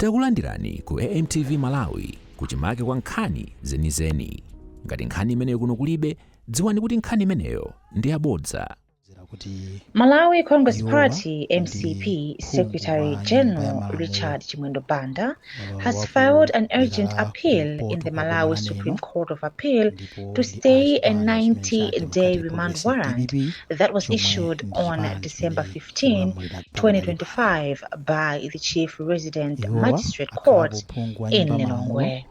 Takulandirani ku AMTV Malawi, kuchimake kwa nkhani zenizeni. Ngati nkhani imeneyo kuno kulibe, dziwani kuti nkhani imeneyo ndi yabodza. Kuti Malawi Congress iwowa Party ndi MCP phungu Secretary wa nyumba ya General malamulo Richard Chimwendo Banda has wa filed an ku urgent dera la appeal in kumpoto the kwa Malawi boma la Supreme Neno Court of Appeal ndipo to ndi stay a achipani chimene cha 90-day Democratic remand Progressive warrant DPP that was chomwe issued ndi on chipani December chimene 15, chikulamulira pakadali pano. 2025 by the Chief Resident Iwowa Magistrate akhalapo Court phungu wa in nyumba malamulo Lilongwe.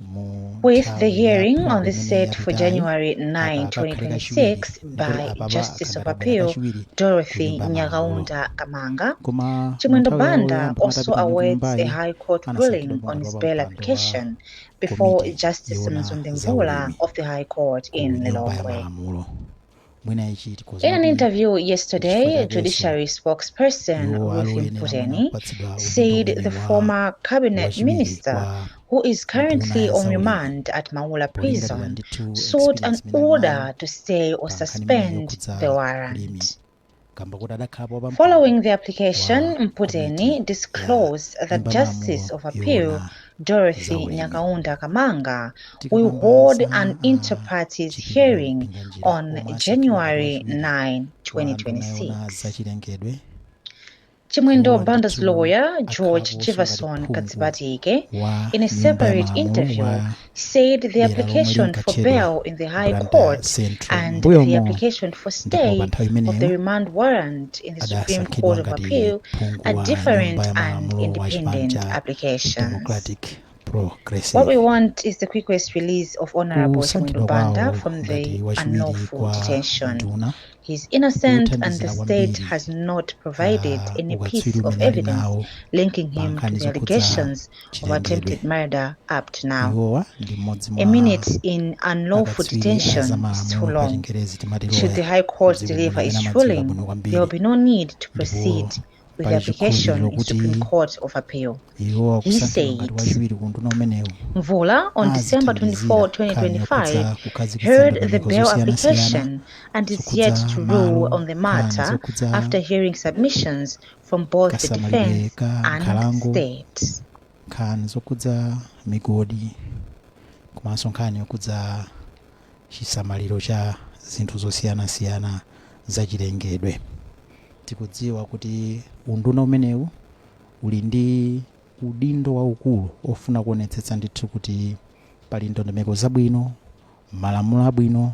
mu With the nthawi ya hearing on phungu the imene set for yapitayi January 9, aka kakhale kachiwiri 2026 ndikuti by apapa Justice of akangati abwera Appeal kachiwiri ku Dorothy nyumba ya malamulo. Nyakaunda Kamanga, Koma mu Chimwendo nthawi yawo Banda yoyamba also atapita ndi awaits a kunyumbayi High Court ruling anasankhidwa on ngati his bail wapampando wa application before komiti Justice yoona Mzumbe Mvula zaulimi of the High Court ku in nyumba ya Lilongwe. malamulo. Mwina ichi tikhoza In an kuti interview nchifukwa yesterday, chakenso Judiciary spokesperson iwo Ruth ali oyenera mwina Mputeni kupatsidwa udindo said the umene wa former cabinet wachiwiri minister, kwa who is nduna currently ya on zaulimi remand at Maula polingalira Prison, ndithu sought an experience imene ali nayo order to stay or pa nkhani imene suspend yokhudza the ulimi warrant. kamba kuti adakhala wapampando Following the wa application, komiti Mputeni ya disclosed that nyumba Justice malamulo of Appeal yoona Dorothy zaulimi. Nyakaunda Kamanga will Tikakamba hold za an inter-parties Chipiliro hearing Mpinganjira on omwe asankhidwa ngati January wachiwiri 9, kwa nduna yoona 2026. zachilengedwe, Chimwendo iwowa Banda's ndithu lawyer, George akhalaponso ngati Jefferson phungu Kadzibatike, wa in a nyumba ya separate malamulo interview, wa said the dera lomwe application for linkatchedwa bail in the High Blantyre Court Central and the m'mbuyomo application for ndipo pa stay nthawi of the imeneyo remand warrant in the Supreme adasankhidwa Court of ngati Appeal phungu are wa different nyumba ya and malamulo wa chipani independent cha applications. Democratic What we Progressive. want is the quickest release of Honorable Chimwendo Kusankhidwa Banda kwawo from ngati the wachiwiri unlawful kwa detention. nduna He is innocent and the kuthandizira state kwambiri has not provided any piece ukatswiri of umene ali evidence nawo linking pa him to nkhani the zokhudza allegations of chilengedwe. attempted murder up to now. Iwowa ndi mmodzi A mwa minute in unlawful akatswiri a detention is too zamalamulo pa long. Chingerezi timati Should the lawyer High Court mdziko muno deliver amene its amadziwika ruling, bwino there will kwambiri be no need to ndipo proceed with the pali application chikhulupiriro in Supreme kuti Court of Appeal, iwowa he kusankhidwa ngati said. wachiwiri ku unduna umenewu Mvula on December azithandizira 24, nkhani yokhudza 2025, kukhazikitsa heard the ndondomeko bail zosiyanasiyana application and is yet zokhudza to rule malo, on the nkhani matter zokhudza after hearing submissions from both the kasamalidwe defense ka and nkhalango, state. nkhani zokhudza migodi komanso nkhani yokhudza chisamaliro cha zinthu zosiyanasiyana zachilengedwe. Tikudziwa kuti unduna umenewu uli ndi udindo waukulu ofuna kuonetsetsa ndithu kuti pali ndondomeko zabwino, malamulo abwino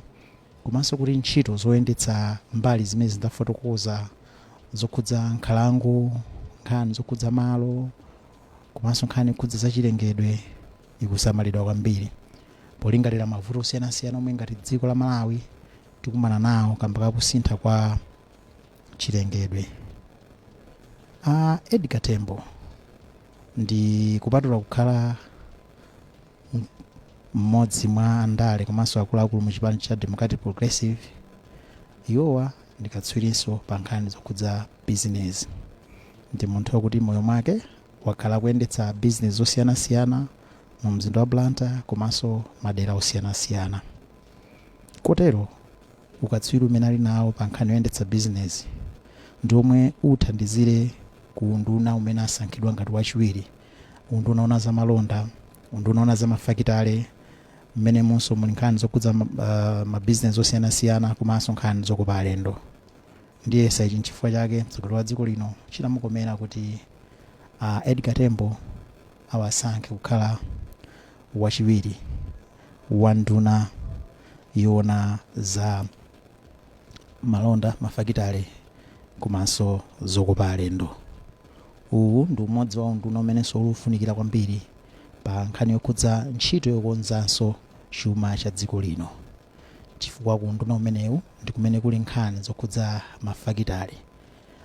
komanso kuti ntchito zoyendetsa mbali zimene zindafotokoza zokhudza nkhalango, nkhani zokhudza malo komanso nkhani yokhudza zachilengedwe ikusamalidwa kwambiri polingalira mavuto osiyanasiyana omwe ngati dziko la Malawi tikumana nawo kamba kakusintha kwa chilengedwe. Edgar Tembo ndi kupatula kukhala mmodzi mwa andale komanso akuluakulu mu chipani cha Democratic Progressive, iwowa ndi katswirinso pa nkhani zokhudza business. Ndi munthu wakuti moyo mwake wakhala kuyendetsa business zosiyanasiyana mu mzinda wa Blantyre komanso madera osiyanasiyana, kotero ukatswiri umene ali nawo pa nkhani yoyendetsa business ndi omwe uthandizire ku unduna umene asankhidwa ngati wachiwiri, unduna una zamalonda, unduna una zamafakitale, mmene munso muli nkhani zokhudza mabizinesi osiyanasiyana komanso nkhani zokopa alendo. Ndiye ichi nchifukwa chake mtsogoleri wa dziko lino chinamukomera kuti Edgar Tembo awasankhe kukhala wachiwiri wa nduna yoona za malonda, mafakitale komanso zokopa alendo. Uwu ndi umodzi wa unduna umenenso uli ufunikira kwambiri pa nkhani yokhudza ntchito yokonzanso chuma cha dziko lino, chifukwa ku unduna umenewu ndi kumene kuli nkhani zokhudza mafakitale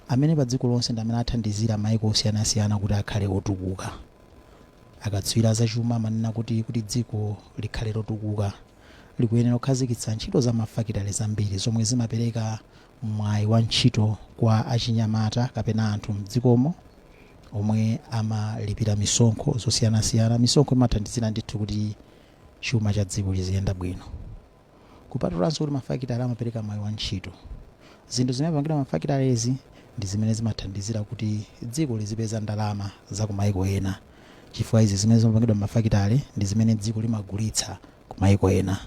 amene pa dziko lonse ndi amene athandizira maiko osiyanasiyana kuti akhale otukuka. Akatswiri zachuma amanena kuti dziko likhale lotukuka likuyenera kukhazikitsa ntchito za mafakitale zambiri zomwe zimapereka mwayi wa ntchito kwa achinyamata kapena anthu mdzikomo omwe amalipira misonkho zosiyanasiyana. Misonkho imathandizira ndithu kuti chuma cha dziko chiziyenda bwino. Kupatulanso kuti mafakitale amapereka mwayi wa ntchito, zinthu zimene amapangidwa mafakitalezi Ndi zimene zimathandizira kuti dziko lizipeza ndalama za kumayiko ena, chifukwa izi zimene zimapangidwa m'mafakitale ndi zimene dziko limagulitsa kumayiko ena,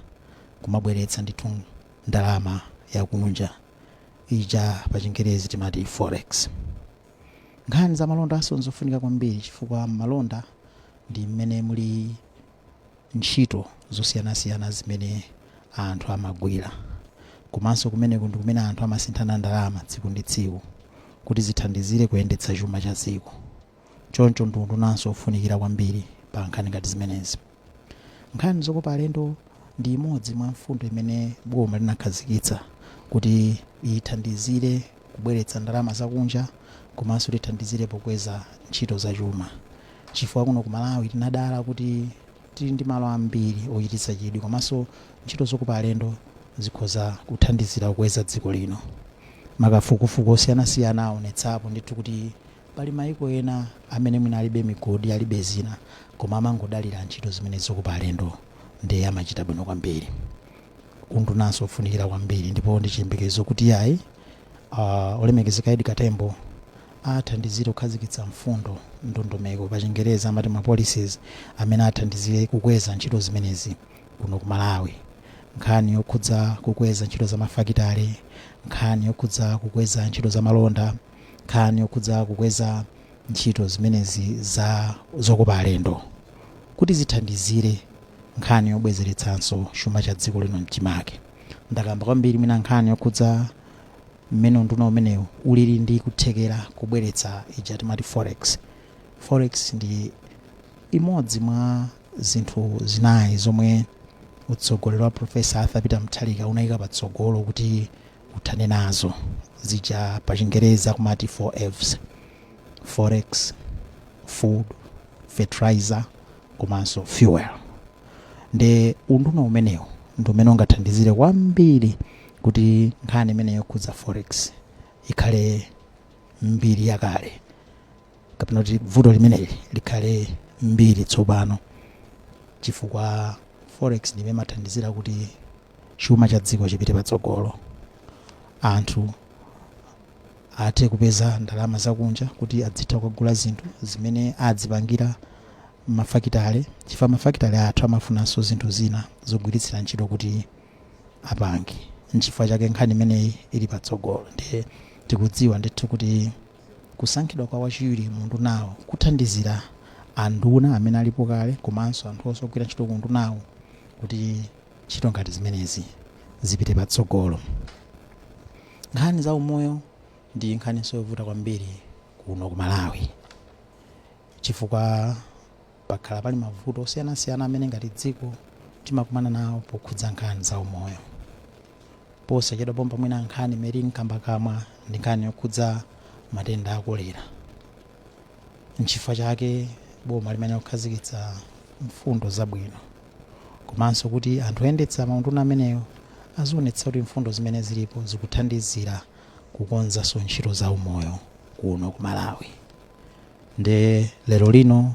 kumabweretsa ndithu ndalama yakunja ija pa Chingerezi timati forex. Nkhani za malonda aso nzofunika kwambiri, chifukwa malonda ndi mmene muli ntchito zosiyanasiyana zimene anthu amagwira, komanso kumeneku ndi kumene anthu amasinthana ndalama tsiku ndi tsiku kuti zithandizire kuyendetsa chuma cha dziko. Choncho ndi undunanso ofunikira kwambiri pa nkhani ngati zimenezi. Nkhani zokopa alendo ndi imodzi mwa mfundo imene boma linakhazikitsa kuti ithandizire kubweretsa ndalama zakunja, komanso lithandizire pokweza ntchito zachuma, chifukwa kuno ku Malawi tinadala kuti tili ndi malo ambiri ochititsa chidwi, komanso ntchito zokopa alendo zikhoza kuthandizira kukweza dziko lino. Makafukufuku osiyanasiyana aonetsapo ndithu kuti pali mayiko ena amene mwina alibe migodi, alibe zina, koma amangodalira ntchito zimene zokopa alendo, ndiye amachita bwino kwambiri. Undunanso ofunikira kwambiri, ndipo ndi chiyembekezo kuti yayi, olemekezeka Edgar Tembo athandizire kukhazikitsa mfundo, ndondomeko, pa Chingereza amati ma policies, amene athandizire kukweza ntchito zimenezi kuno ku Malawi. Nkhani yokhudza kukweza ntchito za mafakitale, nkhani yokhudza kukweza ntchito za malonda, nkhani yokhudza kukweza ntchito zimenezi za zokopa alendo, kuti zithandizire nkhani yobwezeretsanso chuma cha dziko lino mchimake. Ndakamba kwambiri mwina nkhani yokhudza mmene unduna umenewu ulili ndi kuthekera kubweretsa ija timati forex. Forex ndi imodzi mwa zinthu zinayi zomwe utsogoleri wa Professor Arthur Peter Mutharika unayika patsogolo kuti uthane nazo, zija pa Chingereza kumati 4 Fs: forex, food, fertilizer komanso fuel. Ndi unduna umenewu ndi umene ungathandizire kwambiri kuti nkhani imene yokhudza forex ikhale mbiri yakale, kapena kuti vuto limeneli likhale mbiri tsopano, chifukwa forex ndimene imathandizira kuti chuma cha dziko chipite patsogolo, anthu athe kupeza ndalama zakunja kuti adzitha kukagula zinthu zimene adzipangira mafakitale, chifukwa mafakitale athu amafunanso zinthu zina zogwiritsira ntchito kuti apange. Nchifukwa chake nkhani imeneyi ili patsogolo. Ndiye tikudziwa ndithu kuti kusankhidwa kwa wachiwiri mu undunawo kuthandizira anduna amene alipo kale komanso anthu onse ogwira ntchito ku undunawo kuti ntchito ngati zimenezi zipite patsogolo. Nkhani za umoyo ndi nkhaninso yovuta kwambiri kuno ku Malawi, chifukwa pakhala pali mavuto osiyanasiyana amene ngati dziko timakumana nawo pokhudza nkhani za umoyo. Posachedwa pompa, mwina nkhani imene ili mkamwakamwa ndi nkhani yokhudza matenda a kolera. Nchifukwa chake boma limene kukhazikitsa mfundo zabwino, komanso kuti anthu oyendetsa maunduna amenewo azionetsa kuti mfundo zimene zilipo zikuthandizira kukonzanso ntchito za umoyo kuno ku Malawi. Nde lero lino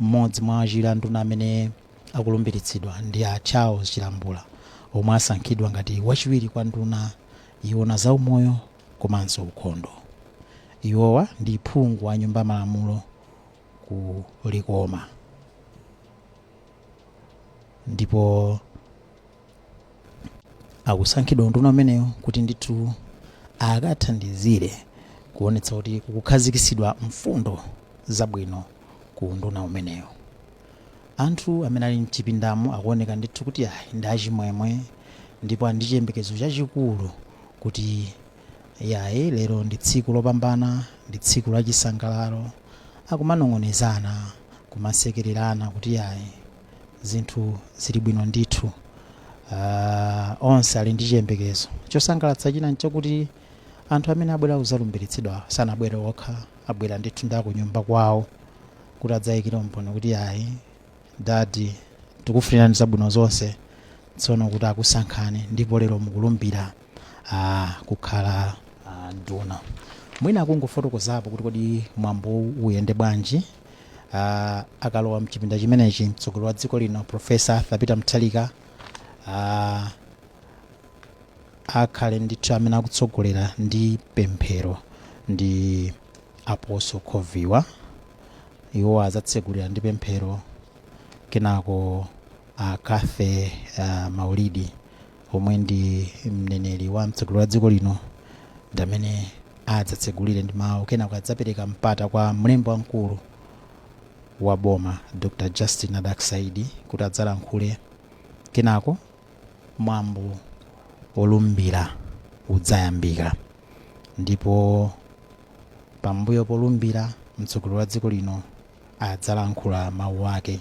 mmodzi mwa achiwiri a nduna amene akulumbiritsidwa ndi a Charles Chilambula, omwe asankhidwa ngati wachiwiri kwa nduna yoona za umoyo komanso ukhondo. Iwowa ndi phungu wa nyumba malamulo ku Likoma, ndipo akusankhidwa unduna umenewo kuti ndithu akathandizire kuonetsa kuti kukukhazikitsidwa mfundo zabwino ku unduna umenewo. Anthu amene ali mchipindamo akuoneka ndithu kuti ayi, ndi achimwemwe, ndipo ali ndi chiyembekezo chachikulu kuti yayi, lero ndi tsiku lopambana, ndi tsiku lachisangalalo. Akumanong'onezana, kumasekererana kuti yayi, zinthu zili bwino ndithu. Onse ali ndi chiyembekezo. Chosangalatsa china nchakuti anthu amene abwera kuzalumbiritsidwa sanabwere okha, abwera ndithu ndi akunyumba kwawo kuti adzayikire umboni kuti ayi, dadi, tikufunirani zabwino zonse tsono kuti akusankhani, ndipo lero mukulumbira kukhala nduna. Mwina akungofotokozapo kuti kodi mwambo uyende bwanji. Akalowa mchipinda chimenechi mtsogoleri wa dziko lino, Professor Arthur Peter Mutharika, akhale ndithu amene akutsogolera ndi pemphero. Ndi Apostle Khoviwa. Iwo adzatsegulira ndi pemphero, kenako akathe Maulidi, omwe ndi mneneri wa mtsogoleri wa dziko lino, ndi amene adzatsegulire ndi mawu. Kenako adzapereka mpata kwa mlembi wamkulu wa boma, Dr Justin Adack Saidi, kuti adzalankhule. Kenako mwambo wolumbira udzayambika, ndipo pambuyo polumbira, mtsogoleri wa dziko lino adzalankhula mawu ake.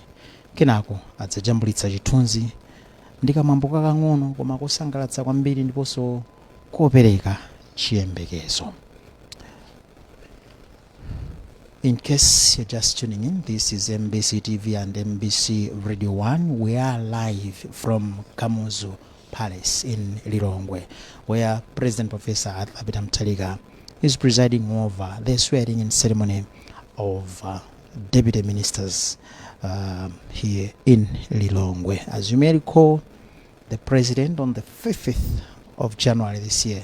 Kenako adzajambulitsa chithunzi ndi kamwambo kakang'ono koma kosangalatsa kwambiri ndiponso kopereka chiyembekezo. In case you're just tuning in, this is MBC TV and MBC Radio 1. We are live from Kamuzu Palace in Lilongwe, where President Professor Arthur Peter Mutharika is presiding over the swearing in ceremony of deputy ministers here in Lilongwe. As you may recall, the president on the 5th of January this year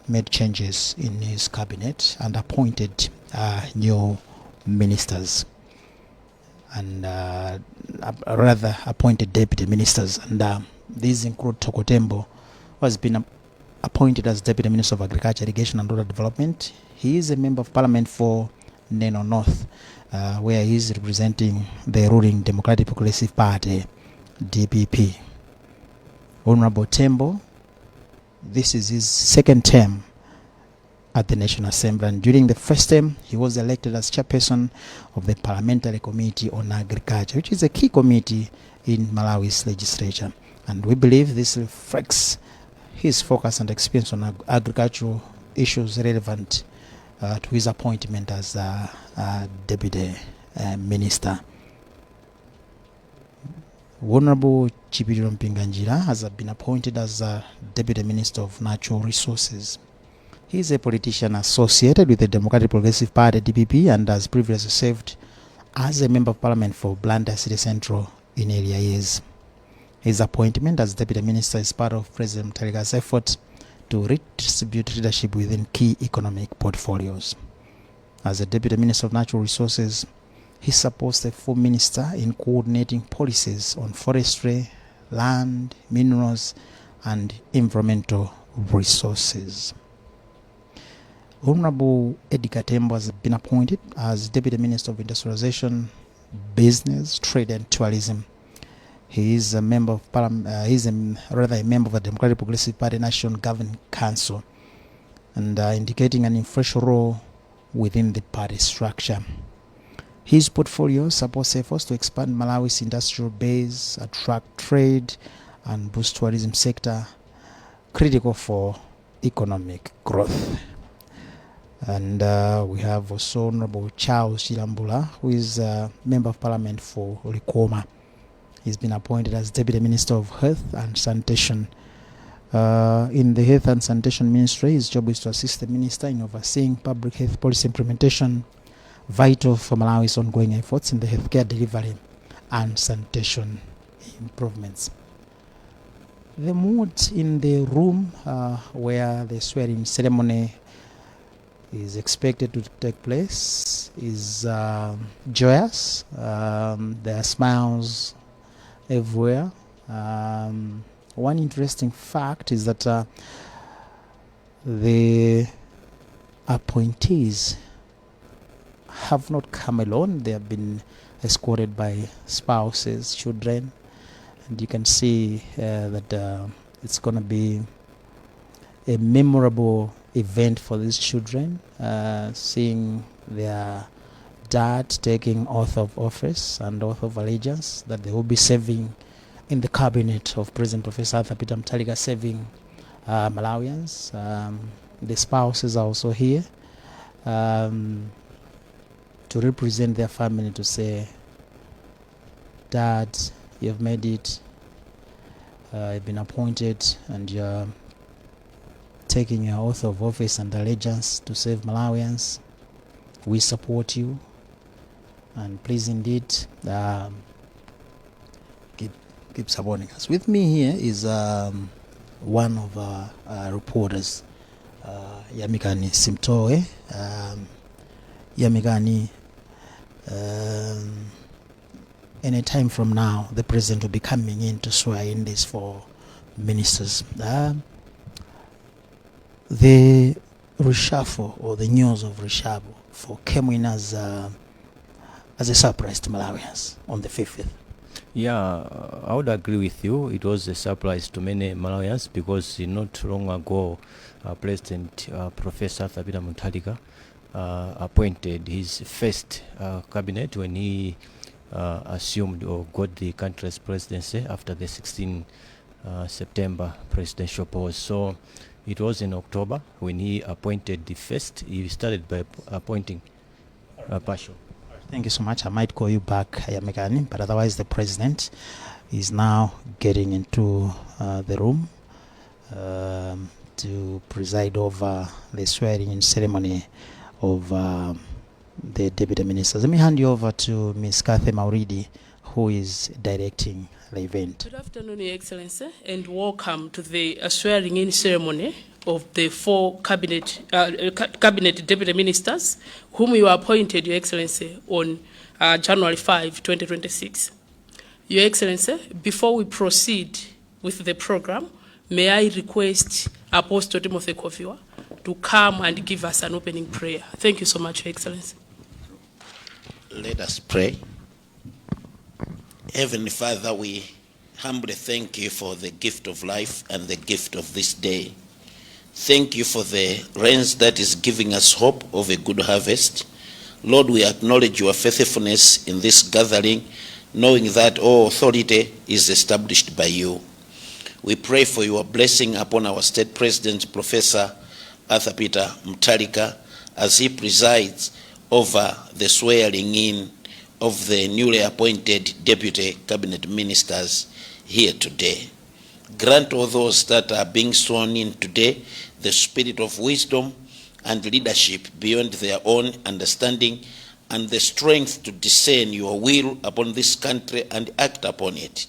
made changes in his cabinet and appointed new ministers and rather appointed deputy ministers, and these include Thoko Tembo, who has been appointed as Deputy Minister of Agriculture, Irrigation and Rural Development. He is a member of parliament for Neno North, where he is representing the ruling Democratic Progressive Party, DPP. Honorable Tembo, this is his second term at the National Assembly, and during the first term, he was elected as chairperson of the Parliamentary Committee on Agriculture, which is a key committee in Malawi's legislature. And we believe this reflects his focus and experience on agricultural issues relevant to his appointment as deputy minister. Honorable Chipiliro Mpinganjira has been appointed as Deputy Minister of Natural Resources. He is a politician associated with the Democratic Progressive Party, DPP, and has previously served as a Member of Parliament for Blantyre City Central in earlier years. His appointment as Deputy Minister is part of President Mutharika's effort to redistribute leadership within key economic portfolios. As a Deputy Minister of Natural Resources, he supports the full minister in coordinating policies on forestry, land, minerals, and environmental resources. Honorable Edgar Tembo has been appointed as Deputy Minister of Industrialization, Business, Trade and Tourism. He is a member of parliament. He's rather a member of the Democratic Progressive Party National Governing Council, and indicating an influential role within the party structure. His portfolio supports efforts to expand Malawi's industrial base, attract trade, and boost tourism sector, critical for economic growth. And we have also Honorable Charles Chilambula, who is a Member of Parliament for Likoma. He's been appointed as Deputy Minister of Health and Sanitation. In the Health and Sanitation Ministry, his job is to assist the minister in overseeing public health policy implementation, vital for Malawi's ongoing efforts in the healthcare delivery and sanitation improvements. The mood in the room where the swearing ceremony is expected to take place is joyous. There are smiles everywhere. One interesting fact is that the appointees have not come alone. They have been escorted by spouses, children, and you can see that it's going to be a memorable event for these children, seeing their dad taking oath of office and oath of allegiance that they will be serving in the cabinet of President Professor Arthur Peter Mutharika, serving Malawians. The spouses are also here to represent their family, to say, "Dad, you've made it, you've been appointed, and you're taking your oath of office and allegiance to serve Malawians. We support you, and please indeed keep supporting us." With me here is one of our reporters, Yamikani Simtowe, Yamikani, any time from now, the president will be coming in to swear in these four ministers. The reshuffle or the news of reshuffle for came in as a surprise to Malawians on the 5th. Yeah, I would agree with you. It was a surprise to many Malawians because not long ago, President Professor Arthur Peter Mutharika appointed his first cabinet when he assumed or got the country's presidency after the 16 September presidential polls. So it was in October when he appointed the first. He started by appointing partial. Thank you so much. I might call you back, Yamikani, but otherwise the president is now getting into the room to preside over the swearing-in ceremony of the deputy ministers. Let me hand you over to Ms. Kathy Mauridi, who is directing the event. Good afternoon, Your Excellency, and welcome to the swearing-in ceremony of the four cabinet deputy ministers whom you appointed, Your Excellency, on January 5, 2026. Your Excellency, before we proceed with the program, may I request Apostle Timothy Koviwa to come and give us an opening prayer. Thank you so much, Your Excellency. Let us pray. Heavenly Father, we humbly thank you for the gift of life and the gift of this day. Thank you for the rains that is giving us hope of a good harvest. Lord, we acknowledge your faithfulness in this gathering, knowing that all authority is established by you. We pray for your blessing upon our state president, Professor Arthur Peter Mutharika, as he presides over the swearing in of the newly appointed deputy cabinet ministers here today. Grant all those that are being sworn in today the spirit of wisdom and leadership beyond their own understanding and the strength to discern your will upon this country and act upon it.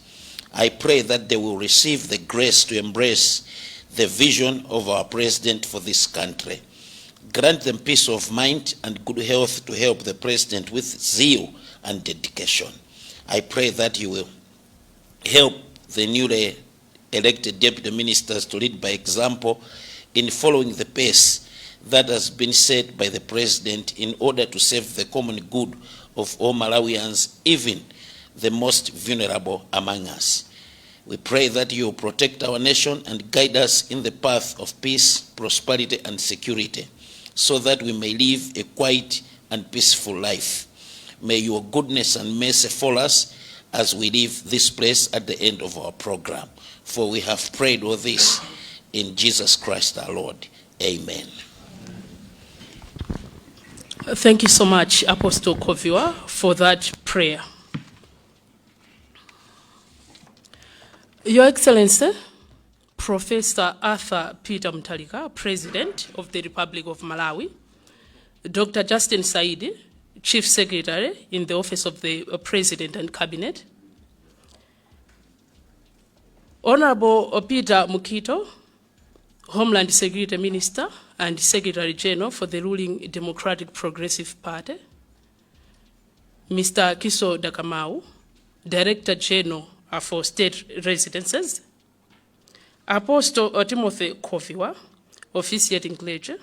I pray that they will receive the grace to embrace the vision of our president for this country. Grant them peace of mind and good health to help the president with zeal and dedication. I pray that you will help the newly elected deputy ministers to lead by example in following the pace that has been set by the president in order to serve the common good of all Malawians, even the most vulnerable among us. We pray that you protect our nation and guide us in the path of peace, prosperity, and security, so that we may live a quiet and peaceful life. May your goodness and mercy follow us as we leave this place at the end of our program. For we have prayed all this in Jesus Christ our Lord. Amen. Thank you so much, Apostle Koviwa, for that prayer. Your Excellency, Professor Arthur Peter Mutharika, President of the Republic of Malawi, Dr. Justin Saidi, Chief Secretary in the Office of the President and Cabinet, Honorable Peter Mukhito, Homeland Security Minister and Secretary General for the ruling Democratic Progressive Party, Mr. Kiso Dakamau, Director General for State Residences, Apostle Timothy Koviwa, officiating clergy,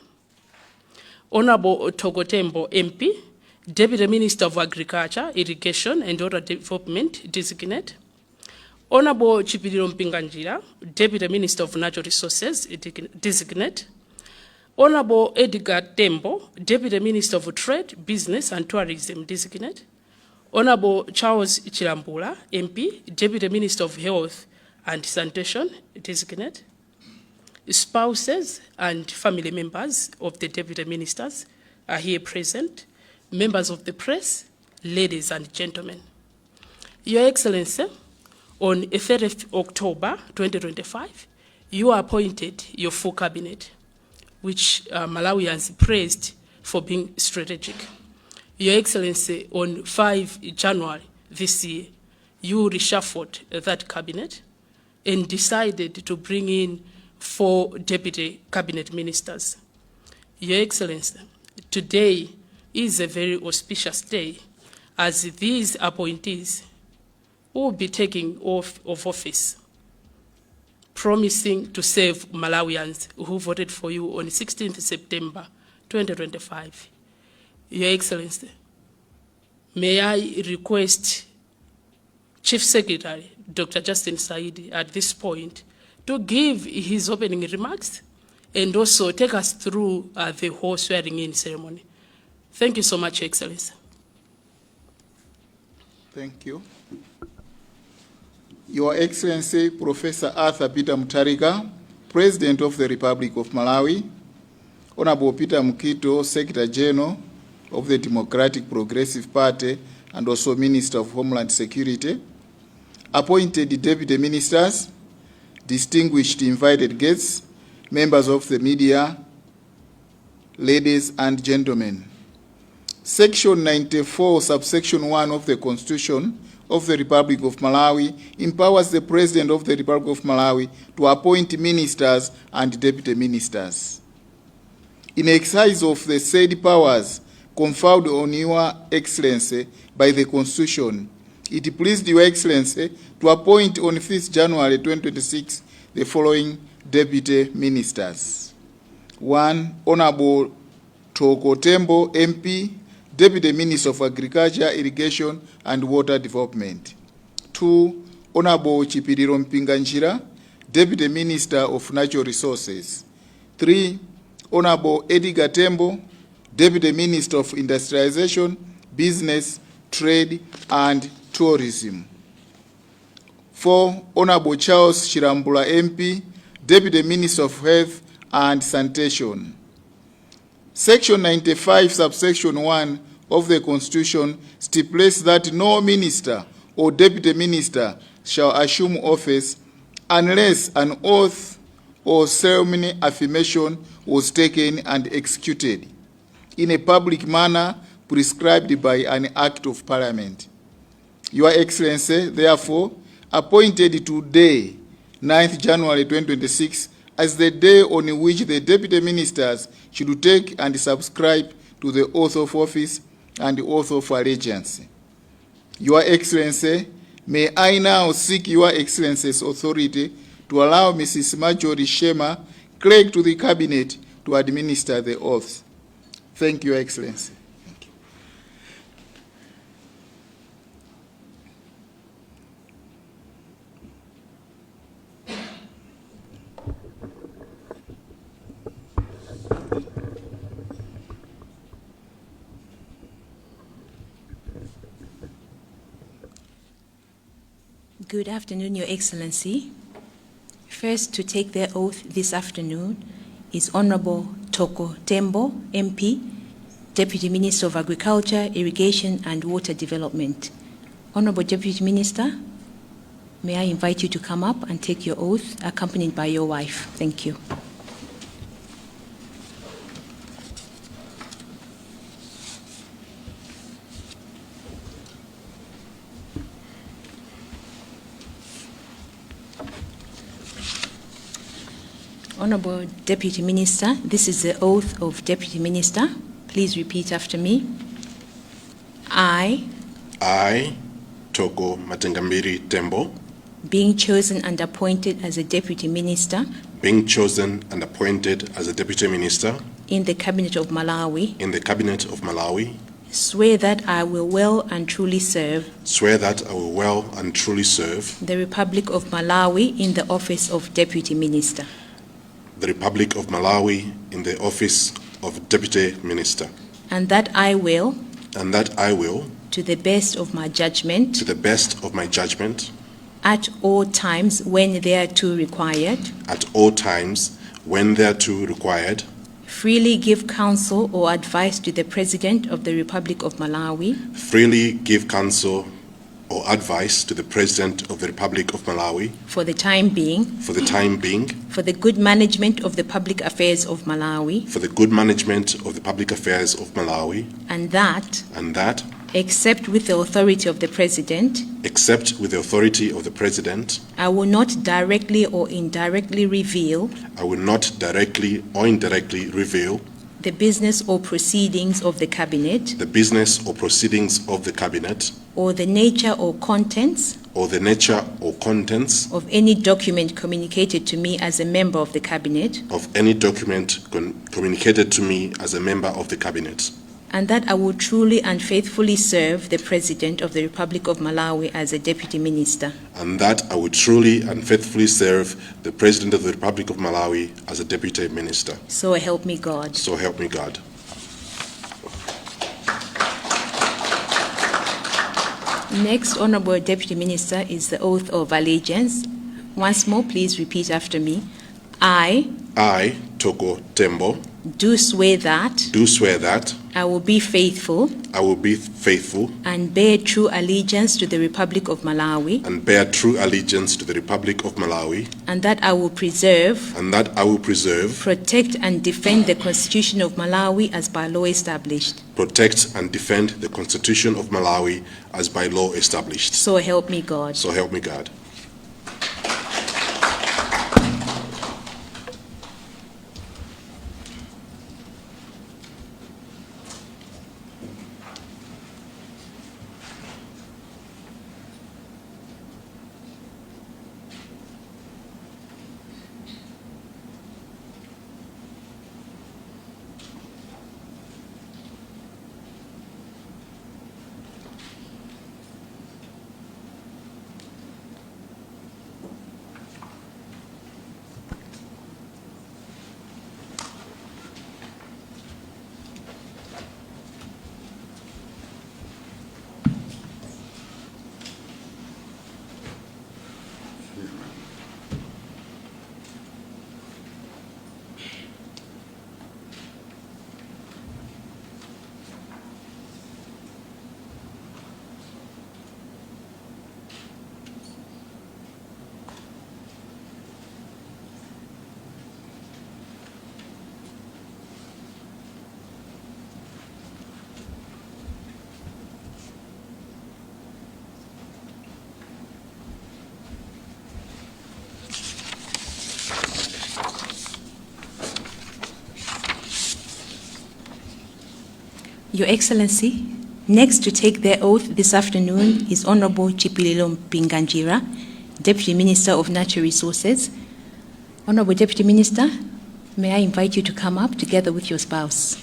Honorable Thoko Tembo MP, Deputy Minister of Agriculture, Irrigation and Water Development Designate, Honorable Chipiliro Mpinganjira, Deputy Minister of Natural Resources Designate, Honorable Edgar Tembo, Deputy Minister of Trade, Business and Tourism Designate, Honorable Charles Chilambula, MP, Deputy Minister of Health and Sanitation Designate, spouses and family members of the deputy ministers are here present, members of the press, ladies and gentlemen. Your Excellency, on 30th October 2025, you appointed your full cabinet, which Malawians praised for being strategic. Your Excellency, on 5 January this year, you reshuffled that cabinet and decided to bring in 4 deputy cabinet ministers. Your Excellency, today is a very auspicious day as these appointees will be taking oath of office, promising to serve Malawians who voted for you on 16th September 2025. Your Excellency, may I request Chief Secretary Dr. Justin Saidi at this point to give his opening remarks and also take us through the whole swearing-in ceremony. Thank you so much, Your Excellency. Thank you. Your Excellency, Professor Arthur Peter Mutharika, President of the Republic of Malawi, Honorable Peter Mukhito, Secretary General of the Democratic Progressive Party and also Minister of Homeland Security, appointed Deputy Ministers, distinguished invited guests, members of the media, ladies and gentlemen. Section 94, subsection 1 of the Constitution of the Republic of Malawi empowers the President of the Republic of Malawi to appoint ministers and deputy ministers. In exercise of the said powers conferred on Your Excellency by the Constitution, it pleased Your Excellency to appoint on 5th January 2026 the following deputy ministers. 1. Honorable Thoko Tembo, MP, Deputy Minister of Agriculture, Irrigation and Water Development. 2. Honorable Chipiliro Mpinganjira, Deputy Minister of Natural Resources. 3. Honorable Edgar Tembo, Deputy Minister of Industrialization, Business, Trade and Tourism. 4. Honorable Charles Chilambula, MP, Deputy Minister of Health and Sanitation. Section 95, subsection 1 of the Constitution stipulates that no minister or deputy minister shall assume office unless an oath or ceremony affirmation was taken and executed in a public manner prescribed by an act of parliament. Your Excellency, therefore, appointed today, 9th January 2026, as the day on which the deputy ministers should take and subscribe to the oath of office and the oath of allegiance. Your Excellency, may I now seek Your Excellency's authority to allow Mrs. Marjorie Shema, clerk to the Cabinet, to administer the oaths. Thank you, Your Excellency. Thank you. Good afternoon, Your Excellency. First to take their oath this afternoon is Honorable Thoko Tembo, MP, Deputy Minister of Agriculture, Irrigation and Water Development. Honorable Deputy Minister, may I invite you to come up and take your oath, accompanied by your wife. Thank you. Honorable Deputy Minister, this is the oath of Deputy Minister. Please repeat after me. I, I, Thoko Matengambiri Tembo, being chosen and appointed as a Deputy Minister being chosen and appointed as a Deputy Minister in the Cabinet of Malawi, in the Cabinet of Malawi, swear that I will well and truly serve swear that I will well and truly serve the Republic of Malawi in the office of Deputy Minister, the Republic of Malawi in the office of Deputy Minister, and that I will, and that I will, to the best of my judgment, to the best of my judgment, at all times when thereto required, at all times when thereto required, freely give counsel or advice to the President of the Republic of Malawi freely give counsel or advice to the President of the Republic of Malawi for the time being, for the time being, for the good management of the public affairs of Malawi, for the good management of the public affairs of Malawi, and that and that Except with the authority of the President, except with the authority of the President, I will not directly or indirectly reveal I will not directly or indirectly reveal the business or proceedings of the Cabinet the business or proceedings of the Cabinet or the nature or contents or the nature or contents of any document communicated to me as a member of the Cabinet, of any document communicated to me as a member of the Cabinet, and that I will truly and faithfully serve the President of the Republic of Malawi as a Deputy Minister. And that I will truly and faithfully serve the President of the Republic of Malawi as a Deputy Minister. So help me God. So help me God. Next, Honorable Deputy Minister, is the oath of allegiance. Once more, please repeat after me. I I, Toko Tembo, do swear that do swear that I will be faithful I will be faithful and bear true allegiance to the Republic of Malawi, and bear true allegiance to the Republic of Malawi, and that I will preserve, and that I will preserve, protect, and defend the Constitution of Malawi as by law established. Protect, and defend the Constitution of Malawi as by law established. So help me God. So help me God. Your Excellency, next to take their oath this afternoon is Honorable Chipililo Mpinganjira, Deputy Minister of Natural Resources. Honorable Deputy Minister, may I invite you to come up together with your spouse.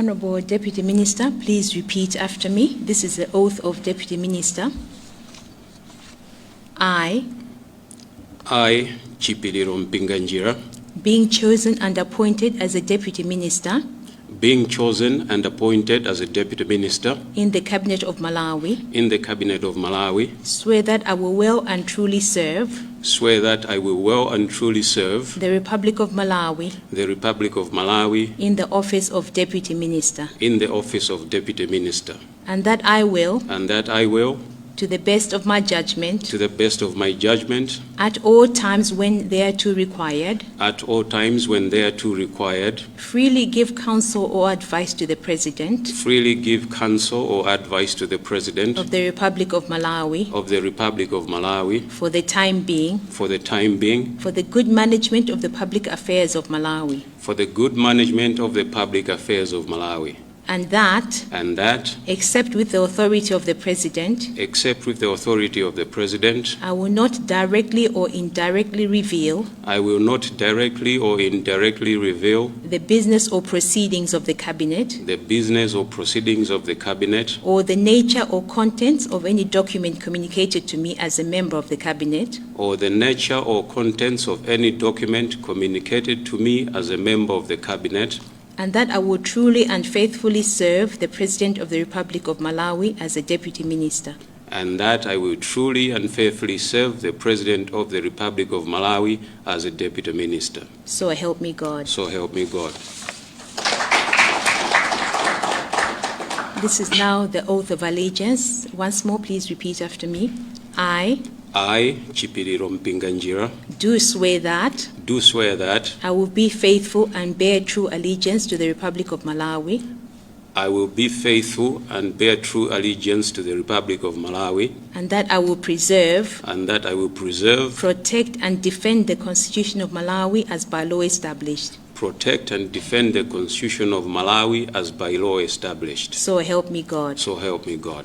Honorable Deputy Minister, please repeat after me. This is the oath of Deputy Minister. I, I, Chipiliro Mpinganjira, being chosen and appointed as a Deputy Minister being chosen and appointed as a Deputy Minister in the Cabinet of Malawi, in the Cabinet of Malawi, swear that I will well and truly serve swear that I will well and truly serve the Republic of Malawi the Republic of Malawi in the office of Deputy Minister, in the office of Deputy Minister, and that I will, and that I will, to the best of my judgment, to the best of my judgment, at all times when thereto required, at all times when thereto required, freely give counsel or advice to the President freely give counsel or advice to the President of the Republic of Malawi of the Republic of Malawi for the time being, for the time being, for the good management of the public affairs of Malawi, for the good management of the public affairs of Malawi, and that, and that, except with the authority of the President, except with the authority of the President, I will not directly or indirectly reveal I will not directly or indirectly reveal the business or proceedings of the Cabinet the business or proceedings of the Cabinet or the nature or contents of any document communicated to me as a member of the Cabinet or the nature or contents of any document communicated to me as a member of the Cabinet, and that I will truly and faithfully serve the President of the Republic of Malawi as a Deputy Minister. And that I will truly and faithfully serve the President of the Republic of Malawi as a Deputy Minister. So help me God. So help me God. This is now the oath of allegiance. Once more, please repeat after me. I I, Chipiliro Mpinganjira, do swear that do swear that I will be faithful and bear true allegiance to the Republic of Malawi I will be faithful and bear true allegiance to the Republic of Malawi, and that I will preserve, and that I will preserve, protect, and defend the Constitution of Malawi as by law established. protect, and defend the Constitution of Malawi as by law established. So help me God. So help me God.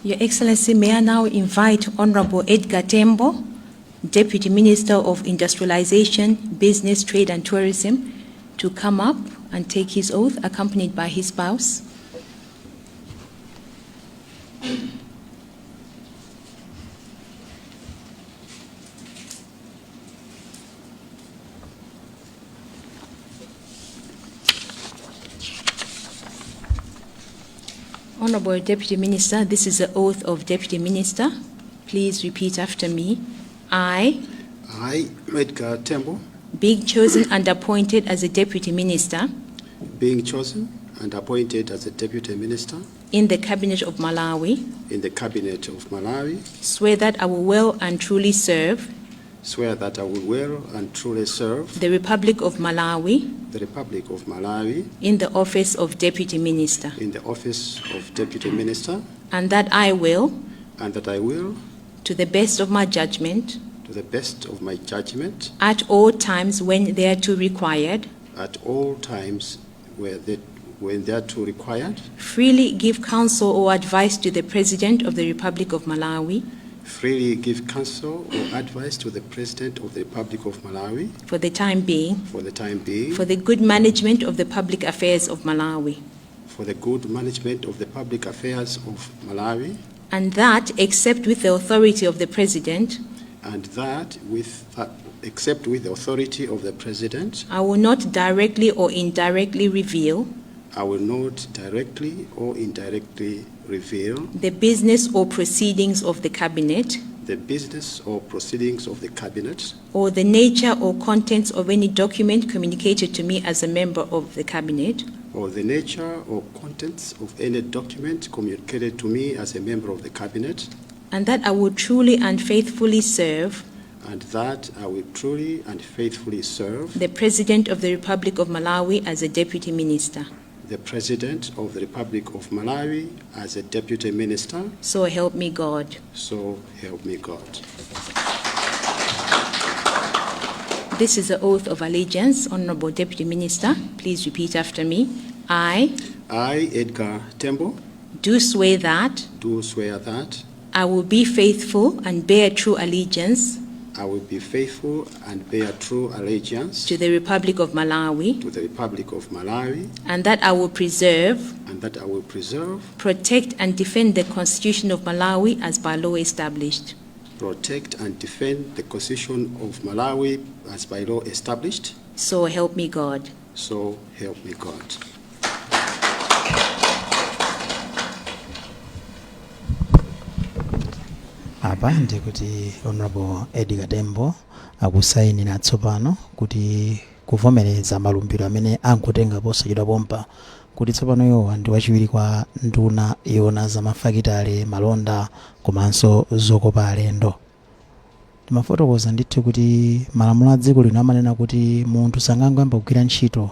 Your Excellency, may I now invite Honorable Edgar Tembo, Deputy Minister of Industrialization, Business, Trade and Tourism, to come up and take his oath, accompanied by his spouse. Honorable Deputy Minister, this is the oath of Deputy Minister. Please repeat after me. I, I, Edgar Tembo, being chosen and appointed as a Deputy Minister being chosen and appointed as a Deputy Minister in the Cabinet of Malawi, in the Cabinet of Malawi, swear that I will well and truly serve swear that I will well and truly serve the Republic of Malawi the Republic of Malawi in the office of Deputy Minister, in the office of Deputy Minister, and that I will, and that I will, to the best of my judgment, to the best of my judgment, at all times when thereto required, at all times where they, when thereto required, freely give counsel or advice to the President of the Republic of Malawi freely give counsel or advice to the President of the Republic of Malawi for the time being, for the time being, for the good management of the public affairs of Malawi, for the good management of the public affairs of Malawi, and that, except with the authority of the President, and that with that, except with the authority of the President, I will not directly or indirectly reveal I will not directly or indirectly reveal the business or proceedings of the Cabinet the business or proceedings of the Cabinet or the nature or contents of any document communicated to me as a member of the Cabinet or the nature or contents of any document communicated to me as a member of the Cabinet, and that I will truly and faithfully serve and that I will truly and faithfully serve the President of the Republic of Malawi as a Deputy Minister. the President of the Republic of Malawi as a Deputy Minister. So help me God. So help me God. This is the oath of allegiance. Honorable Deputy Minister, please repeat after me. I I, Edgar Tembo, do swear that do swear that I will be faithful and bear true allegiance I will be faithful and bear true allegiance to the Republic of Malawi to the Republic of Malawi, and that I will preserve, and that I will preserve, protect, and defend the Constitution of Malawi as by law established. protect, and defend the Constitution of Malawi as by law established. So help me God. So help me God. Apa ndikuti Honorable Edgar Tembo akusayinira tsopano kuti kuvomereza malumbiro amene ankutenga posachedwa pompa, kuti tsopano iwowa ndi wachiwiri kwa nduna yoona zamafakitale, malonda komanso zokopa alendo. Timafotokoza ndithu kuti malamulo a dziko lino amanena kuti munthu sangangoyamba kugwira ntchito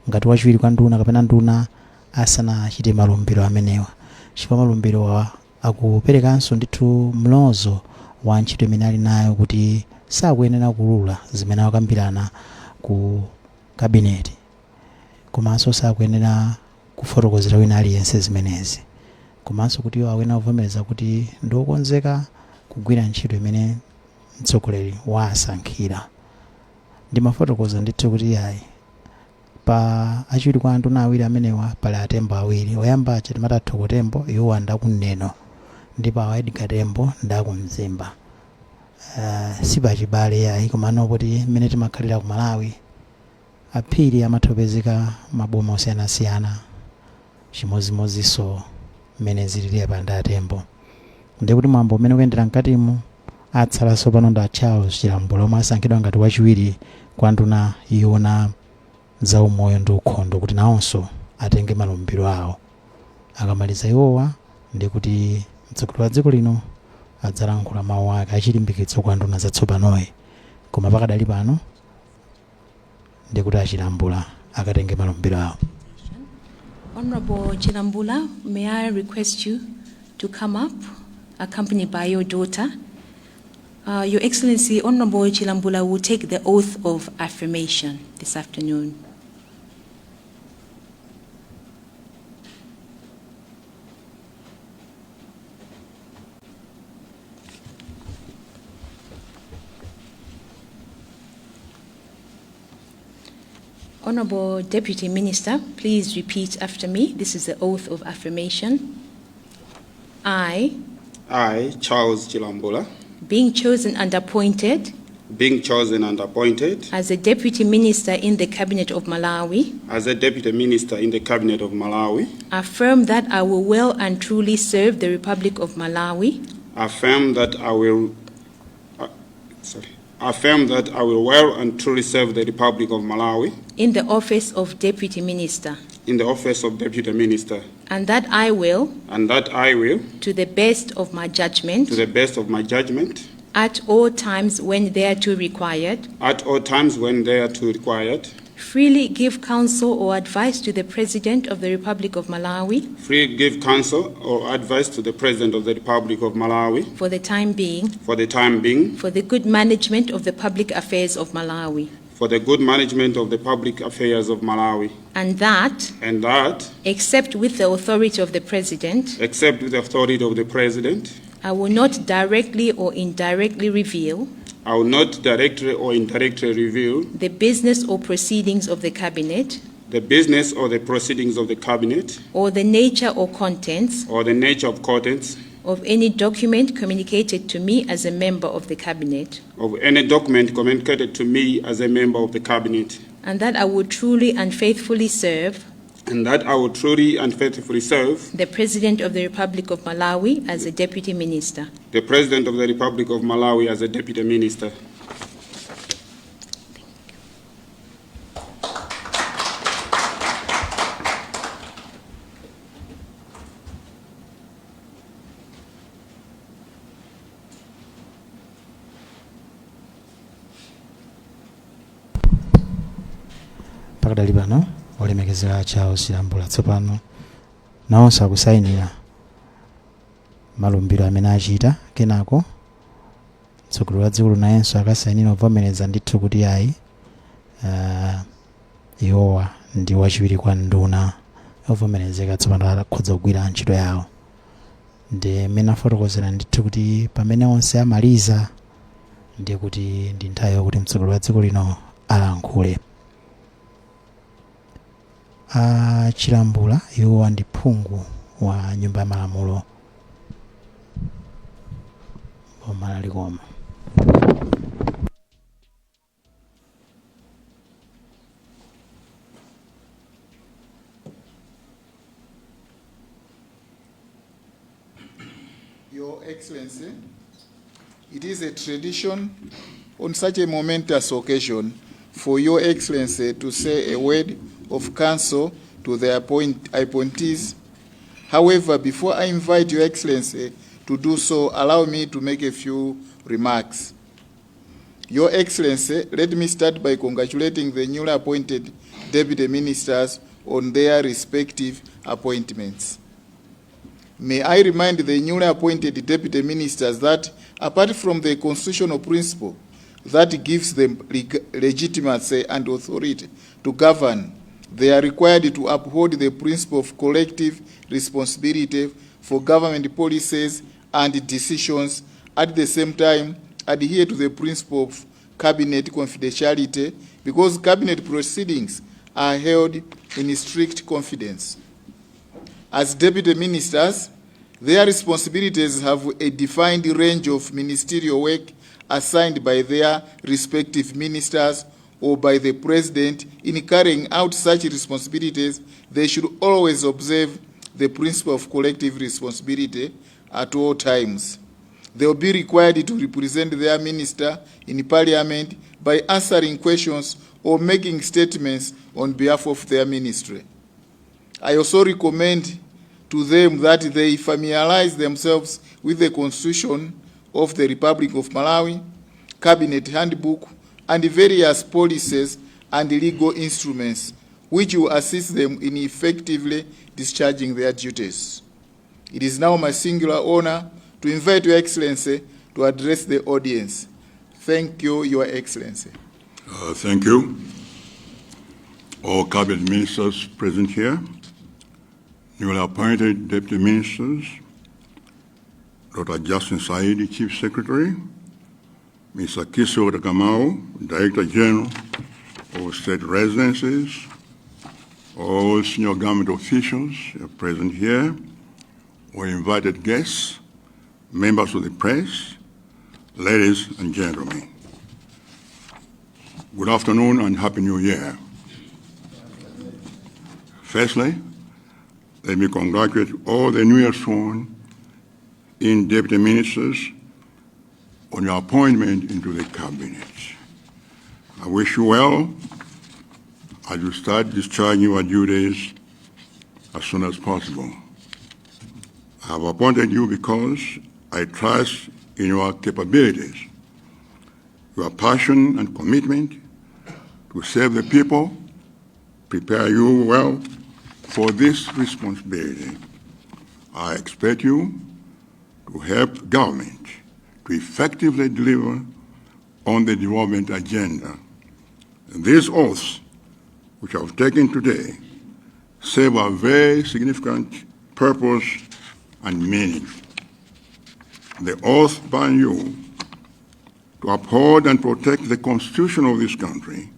ngati wachiwiri kwa nduna kapena nduna asanachite malumbiro amenewa, chifukwa malumbirowa akuperekanso ndithu mlozo wa ntchito imene ali nayo, kuti sakuyenera kulula zimene akukambirana ku kabineti, komanso sakuyenera kufotokozera wina aliyense zimenezi, komanso kuti iwo akuyenera kuvomereza kuti ndiokonzeka kugwira ntchito imene mtsogoleri wasankhira. Ndimafotokoza ndithu kuti ayi, pa achiwiri kwa anduna awiri amenewa pali aTembo awiri. Oyamba aja timati aThoko Tembo, iwowa ndakuNeno, ndipo awa Edgar Tembo ndakuMzimba. Sipachibale ayi, komano kuti mmene timakhalira ku Malawi, aphiri amathopezeka maboma osiyanasiyana, chimozimozinso mmene zilili apa ndi aTembo. Ndikuti mwambo umene ukuyendera mkatimu, atsalanso pano ndi Charles Chilambula omwe asankhidwa ngati wachiwiri kwa nduna yoona zaumoyo ndi ukhondo, kuti nawonso atenge malumbiro awo. Akamaliza iwowa, ndikuti mtsogoleri wa dziko lino adzalankhula mawu ake achilimbikitso kwa nduna zatsopanoyi. Koma pakadali pano ndikuti aChilambula akatenge malumbiro awo. Honorable Chilambula, may I request you to come up, accompanied by your daughter. Your Excellency, Honorable Chilambula will take the oath of affirmation this afternoon. Honorable Deputy Minister, please repeat after me. This is the oath of affirmation. I, I, Charles Chilambula, being chosen and appointed being chosen and appointed as a Deputy Minister in the Cabinet of Malawi, as a Deputy Minister in the Cabinet of Malawi, affirm that I will well and truly serve the Republic of Malawi affirm that I will sorry, affirm that I will well and truly serve the Republic of Malawi in the office of Deputy Minister, in the office of Deputy Minister, and that I will, and that I will, to the best of my judgment, to the best of my judgment, at all times when thereto required, at all times when thereto required, freely give counsel or advice to the President of the Republic of Malawi freely give counsel or advice to the President of the Republic of Malawi for the time being, for the time being, for the good management of the public affairs of Malawi, for the good management of the public affairs of Malawi, and that, and that, except with the authority of the President, except with the authority of the President, I will not directly or indirectly reveal I will not directly or indirectly reveal the business or proceedings of the Cabinet the business or the proceedings of the Cabinet or the nature or contents or the nature of contents of any document communicated to me as a member of the Cabinet, of any document communicated to me as a member of the Cabinet, and that I will truly and faithfully serve and that I will truly and faithfully serve the President of the Republic of Malawi as a Deputy Minister. the President of the Republic of Malawi as a Deputy Minister. Pakadali pano olemekezeka Charles Chilambula tsopano nawonso akusayinira malumbiro amene achita. Kenako mtsogoleri wa dziko nayenso akasayinira kuvomereza ndithu kuti ayi, iwowa ndi wachiwiri kwa nduna ovomerezeka, tsopano akhoza kugwira ntchito yawo. Ndi mmene afotokozera ndithu kuti pamene onse amaliza, ndiye kuti ndi nthawi yokuti mtsogoleri wa dziko lino alankhule. AChilambula iwowa ndi phungu wa nyumba ya malamulo boma la Likoma. Your Excellency, It is a tradition on such a momentous occasion for Your Excellency to say a word of counsel to the appointees. However, before I invite Your Excellency to do so, allow me to make a few remarks. Your Excellency, let me start by congratulating the newly appointed deputy ministers on their respective appointments. May I remind the newly appointed deputy ministers that apart from the constitutional principle that gives them legitimacy and authority to govern, they are required to uphold the principle of collective responsibility for government policies and decisions. At the same time, adhere to the principle of cabinet confidentiality, because cabinet proceedings are held in strict confidence. As deputy ministers, their responsibilities have a defined range of ministerial work assigned by their respective ministers or by the president. In carrying out such responsibilities, they should always observe the principle of collective responsibility at all times. They will be required to represent their minister in parliament by answering questions or making statements on behalf of their ministry. I also recommend to them that they familiarize themselves with the Constitution of the Republic of Malawi, Cabinet Handbook, and various policies and legal instruments which will assist them in effectively discharging their duties. It is now my singular honor to invite Your Excellency to address the audience. Thank you, Your Excellency. Thank you. All cabinet ministers present here, newly appointed deputy ministers, Dr. Justin Saidi, Chief Secretary, Mr. Kisota Kamau, Director General of State Residences, all senior government officials present here, all invited guests, members of the press, ladies and gentlemen. Good afternoon and Happy New Year. Firstly, let me congratulate all the newly sworn in deputy ministers on your appointment into the cabinet. I wish you well as you start discharging your duties as soon as possible. I have appointed you because I trust in your capabilities, your passion and commitment to serve the people prepare you well for this responsibility. I expect you to help government to effectively deliver on the development agenda. And these oaths, which I have taken today, serve a very significant purpose and meaning. The oath bind you to uphold and protect the Constitution of this country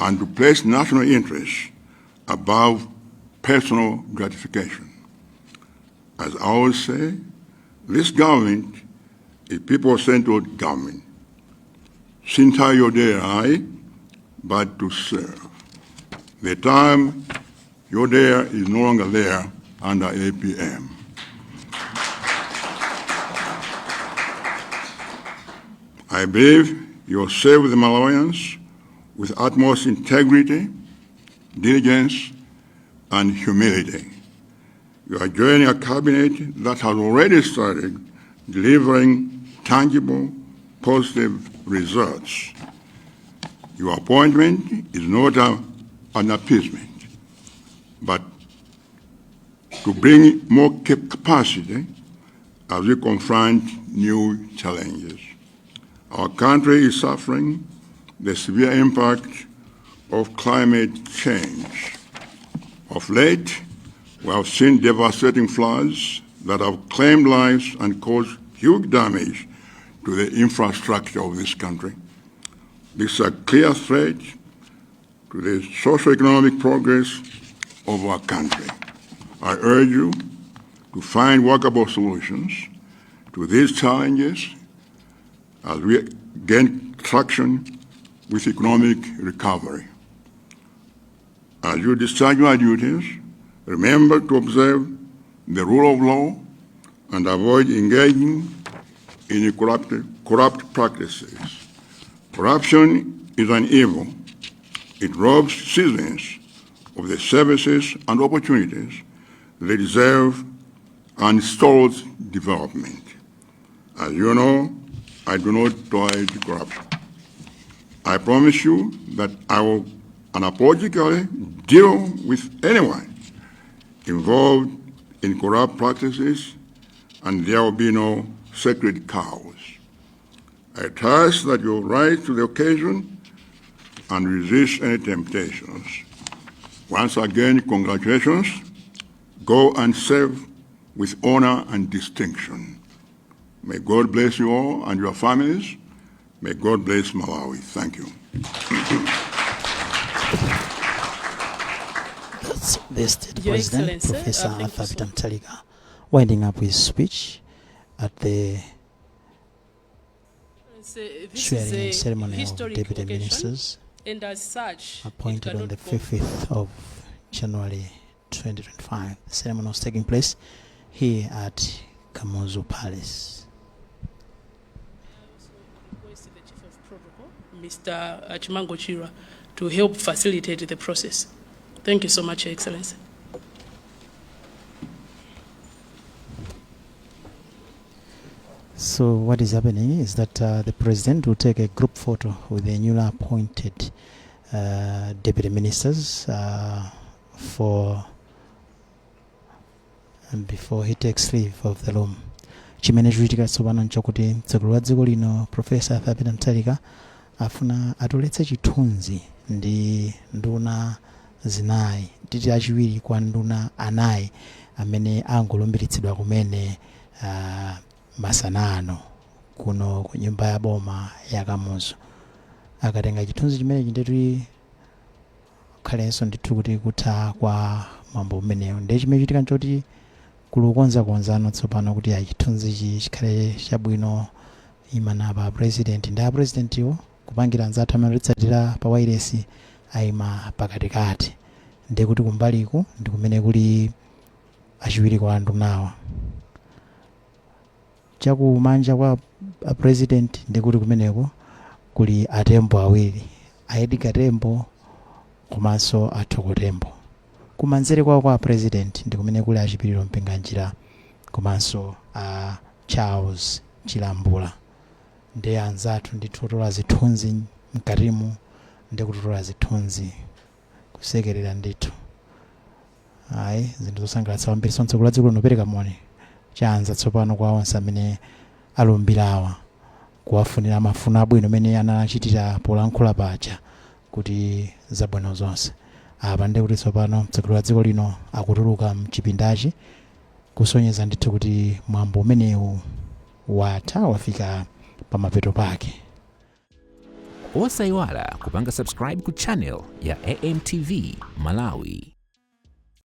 and to place national interests above personal gratification. As I always say, this government is people-centered government. Si nthawi yodyera, but to serve. The time yodyera is no longer there under APM. I believe you will serve the Malawians with utmost integrity, diligence, and humility. You are joining a cabinet that has already started delivering tangible, positive results. Your appointment is not an appeasement, but to bring more capacity as we confront new challenges. Our country is suffering the severe impact of climate change. Of late, we have seen devastating floods that have claimed lives and caused huge damage to the infrastructure of this country. This is a clear threat to the socio-economic progress of our country. I urge you to find workable solutions to these challenges as we gain traction with economic recovery. As you discharge your duties, remember to observe the rule of law and avoid engaging in corrupt practices. Corruption is an evil. It robs citizens of the services and opportunities they deserve and stalls development. As you know, I do not tolerate corruption. I promise you that I will unapologetically deal with anyone involved in corrupt practices, and there will be no sacred cows. I trust that you will rise to the occasion and resist any temptations. Once again, congratulations. Go and serve with honor and distinction. May God bless you all and your families. May God bless Malawi. Thank you. That's the State Your President, Excellency, Professor thank you Arthur so Peter Mutharika, winding up his speech at the This swearing is in a ceremony of historic deputy occasion, ministers and as such, it appointed on cannot the go 5th of January 2025. The ceremony was taking place here at Kamuzu Palace. Request the Chief of Protocol, Mr. Chimango Chira, to help facilitate the process. Thank you so much, Your Excellency. So what is happening is that the president will take a group photo with the newly appointed deputy ministers for and before he takes leave of the room. Chimene chikuchitika tsopano nchakuti mtsogoleri wa dziko lino, Professor Arthur Peter Mutharika, afuna atoletse chithunzi ndi nduna zinayi, titi achiwiri kwa nduna anayi amene angolumbiritsidwa kumene masana ano kuno ku nyumba ya boma ya Kamuzu. Akatenga chithunzi chimenechi, ndetu khalenso ndithu kuti kutha kwa mwambo umenewo. Ndiye chimene chitika nchoti kuli kukonzakonzano tsopano kuti ayi, chithunzichi chikhale chabwino, imana pa president ndi a president iwo kupangira anzathu amene atitsatira pa wailesi ayima pakatikati, ndiye kuti kumbaliku ndi kumene kuli achiwiri kwa ndunawa, chakumanja kwa a president ndikuti kumeneko kuli atembo awiri, a Edgar Tembo komanso a Thoko Tembo. Kumanzere kwawo kwa president ndi kumene kuli Achipiriro Mpinganjira komanso a Charles Chilambula. Ndi anzathu ndithu otola zithunzi mkatimu ndi kutotola zithunzi, kusekerera ndithu. Ayi, zinthu zosangalatsa kwambiri. So mtsogoleri wa dziko lino pereka moni chanza tsopano kwa onse amene alumbirawa, kuwafunira mafuno abwino amene anachitira polankhula paja kuti zabwino zonse. Apa ndi kuti tsopano mtsogoleri wa dziko lino akutuluka mchipindachi, kusonyeza ndithu kuti mwambo umenewu watha, wafika pamapeto pake. Osayiwala kupanga subscribe ku channel ya AMTV Malawi.